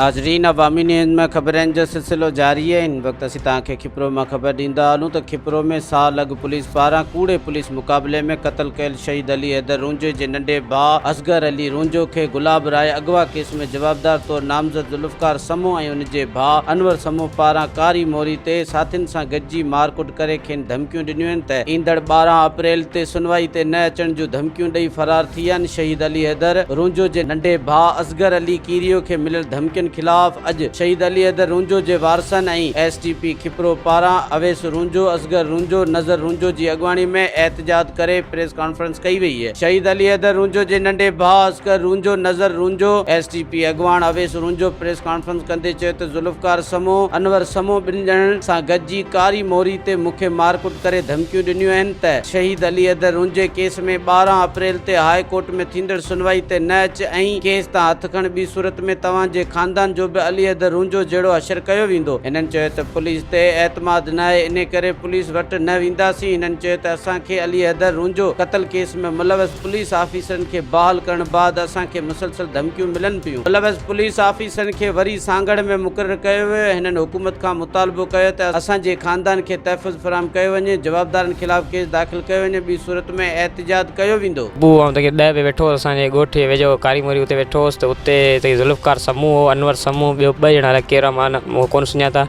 ناظرين عوامي نيوز ۾ خبرن جو سلسلو جاري آهي هن وقت اسين توهان کي کپرو مان خبر ڏيندا هلون ته کپرو ۾ سال اڳ پوليس پاران ڪوڙي پوليس مقابلي ۾ قتل ڪيل شهيد علي حيدر رونجهي جي ننڍي ڀاء اصغر علي رونجهو کي گلاب راء اغوا ڪيس ۾ جوابدار طور نامزد ذوالفقار سمون ۽ ان جي ڀاء انور سمون پاران ڪاري موري تي ساٿين سان گڏجي مارڪٽ ڪري کين ڌمڪيون ڏنيون آهن ته ايندڙ 12 اپريل تي سنوائي تي نه اچڻ جون ڌمڪيون ڏئي فرار ٿي ويا آهن شهيد علي حيدر رونجهو جي ننڍي ڀاء اصغر علي ڪيريو کي مليل ڌمڪين خلاف اڄ شهيد علي حيدر رونجهو جي وارثن ۽ ايس ٽي پي کپرو پاران اويس رونجهو، اصغر رونجهو، نظر رونجهو جي اڳواڻي ۾ احتجاج ڪري پريس ڪانفرنس ڪئي وئي. شهيد علي حيدر رونجهو جي ننڍي ڀاء اصغر رونجهو، نظر رونجهو، ايس ٽي پي اڳواڻ اويس رونجهو پريس ڪانفرنس ڪندي چيو ته ذوالفقار سمون، انور سمون ٻن ڄڻن سان گڏجي ڪاري موري تي مون کي مارڪٽ ڪري ڌمڪيون ڏنيون آهن ته شهيد علي حيدر رونجهي ڪيس ۾ 12 اپريل تي هاء ڪورٽ ۾ ٿيندڙ سنوائي تي نه اچ ۽ ڪيس تان هٿ کڻ ٻي صورت ۾ توهان جي خاندان جو به علي حيدر رونجهو جهڙو حشر ڪيو ويندو. هنن چيو ته پوليس تي اعتماد ناهي انهي ڪري پوليس وٽ نه وينداسين. هنن چيو ته اسان کي علي حيدر رونجهو قتل ڪيس ۾ ملوث پوليس آفيسرن کي بحال ڪرڻ بعد اسان کي مسلسل ڌمڪيون ملن پيون. ملوث پوليس آفيسرن کي وري سانگهڙ ۾ مقرر ڪيو ويو. هنن حڪومت کان مطالبو ڪيو ته اسان جي خاندان کي تحفظ فراهم ڪيو وڃي، جوابدارن خلاف ڪيس داخل ڪيو وڃي ٻي صورت ۾ احتجاج ڪيو ويندو. صبح آئون تکي ڏهه بجي ويٺو هوس اسان جي ڳوٺ جي ويجهو ڪاري موري اتي ويٺو هوس ته اتي تکي ذوالفقار سمون هو انور سمون ٻيو ٻه ڄڻا الائي ڪير هئا مان مون کي ڪونه سڃاتا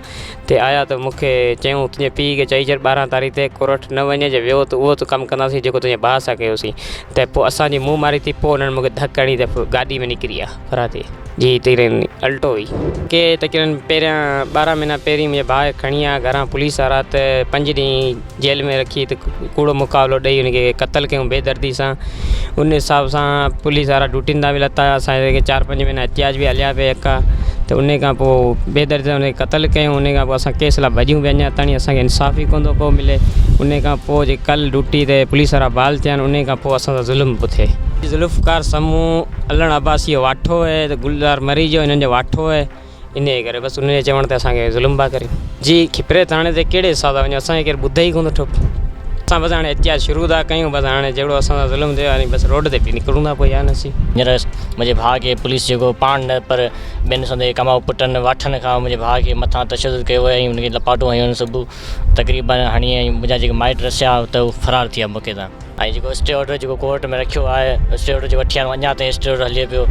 تي آيا ته مون کي چيائون تنهنجي پيء کي چئي ڇڏ 12 تاريخ تي ڪورٽ نه وڃي جي ويو ته اهو ته ڪم ڪنداسين جيڪو تنهنجي ڀاء سان ڪيوسين ته پوء اسان جي منهن ماري ٿي پوء انهن مون کي ڌڪ هڻي ته گاڏي ۾ نڪري آ فرار ٿي جي تقريبن الٽو هئي. ڪي تقريبن پهريان 12 مهينا پهرين منهنجي ڀاء کي کڻي آيا گهران پوليس وارا ته پنج ڏينهن جيل ۾ رکي ته ڪوڙو مقابلو ڏئي ان کي قتل ڪيون بي دردي سان ان حساب سان پوليس وارا ڊيوٽين تان به لٿا اسان کي چار پنج مهينا احتجاج به هليا پئي يڪا ته ان کان پوء بي دردي سان ان کي قتل ڪيون ان کان پوء اسان ڪيس لاء ڀڄون پيا اڃا تائين اسان کي انصاف ئي ڪونه ٿو ڪو ملي ان کان پوء جي ڪل ڊيوٽي تي پوليس وارا بحال ٿيا آهن ان کان پوء اسان سان ظلم پيو ٿئي. ذوالفقار سمون علڻ عباسي جو واٺو اهي ته گلزار مري جو هنن جو واٺو اهي انهي ڪري بس انهي جي چوڻ تي اسان کي ظلم پيا ڪريون. جي کپري ٿاڻي تي ڪهڙي حساب سان وڃون اسان کي ڪير ٻڌي ئي ڪونه ٿو اسان بس هاڻي احتجاج شروع ٿا ڪيون بس هاڻي جهڙو اسان سان ظلم ٿيو آهي بس روڊ تي به نڪرون ٿا پوء يا نه سي. هينئر منهنجي ڀاء کي پوليس جيڪو پاڻ نه پر ٻين سندي ڪمائو پٽن واٺن کان منهنجي ڀاء کي مٿان تشدد ڪيو ويو ۽ ان کي لپاٽون هنيون صبح تقريبن هڻي ۽ منهنجا جيڪي مائٽ رسيا ته هو فرار ٿي ويا موقعي تان. ۽ جيڪو اسٽي آرڊر جيڪو ڪورٽ ۾ رکيو آهي اسٽي آرڊر جيڪو وٺي آيو اڃا تائين اسٽي آرڊر هلي پيو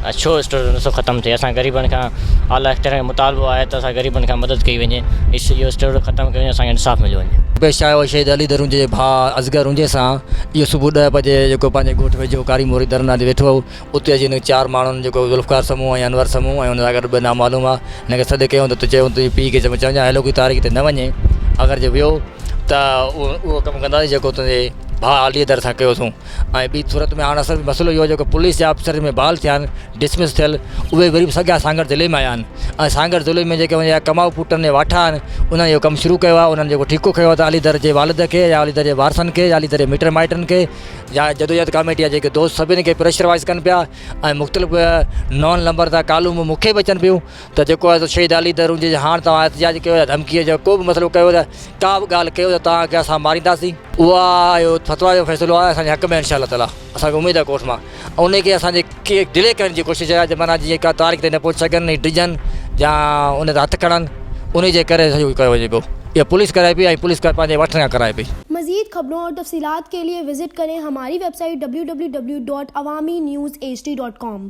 ۽ ڇو اسٽي آرڊر نٿو ختم ٿئي اسان غريبن کان اعليٰ اختيارن کي مطالبو آهي ته اسان غريبن کان مدد ڪئي وڃي اهو اسٽي آرڊر ختم ڪيو وڃي اسان کي انصاف مليو وڃي. پيش آيو شهيد علي درونجي جي ڀاء اصغر رونجهي سان اهو صبح ڏهه بجي جيڪو پنهنجي ڳوٺ ويجهو ڪاري موري درنا تي ويٺو هو اتي اچي هن چار ماڻهن جيڪو ذوالفقار سمون ۽ انور سمون ۽ ان سان گڏ ٻه نامعلوم هئا هن کي سڏ ڪيو ته تو چيو تنهنجي پيء کي چوجان هيلوڪي تاريخ تي نه وڃي اگر جي ويو ته اهو ڪم ڪنداسين جيڪو تنهنجي ڀاء علي در سان ڪيوسون ۽ ٻي صورت ۾ هاڻ اصل مسئلو اهو جيڪو پوليس جا آفيسر ۾ بحال ٿيا آهن ڊسمس ٿيل اهي وري به سڳيا سانگهڙ ضلعي ۾ آيا آهن ۽ سانگهڙ ضلعي ۾ جيڪي وڃي ڪمائو پٽن جا واٺا آهن انهن اهو ڪم شروع ڪيو آهي انهن جيڪو ٺيڪو کنيو آهي ته علي در جي والد کي يا علي در جي وارثن کي يا علي در جي مٽ مائٽن کي يا جدوجهد ڪاميٽي جا جيڪي دوست سڀني کي پريشروائز ڪن پيا ۽ مختلف نون نمبر تان ڪالون به مونکي به اچن پيون ته جيڪو آهي سو شهيد علي در جي هاڻ توهان احتجاج ڪيو يا ڌمڪي جو ڪو به مسئلو ڪيو ته ڪا به ڳالهه ڪيو ته توهان کي اسان مارينداسين. اها اهو فتويٰ جو فيصلو آهي اسان جي حق ۾ انشاء الله تعالٰي اسان کي اميد آهي ڪورٽ مان ان کي اسان جي ڊلي ڪرڻ جي ڪوشش آهي ته معنيٰ جيئن ڪا تاريخ تي نه پهچي سگهن ۽ ڊڄن يا ان تي هٿ کڻن ان جي ڪري سڄو ڪيو وڃي پيو اها پوليس ڪرائي پئي ۽ پوليس پنهنجي وٺڻ کان ڪرائي پئي. مزيد خبرون اور تفصيلات کے لئے وزٽ کریں ہماری ویب سائٹ www.awamiNewsHD.com.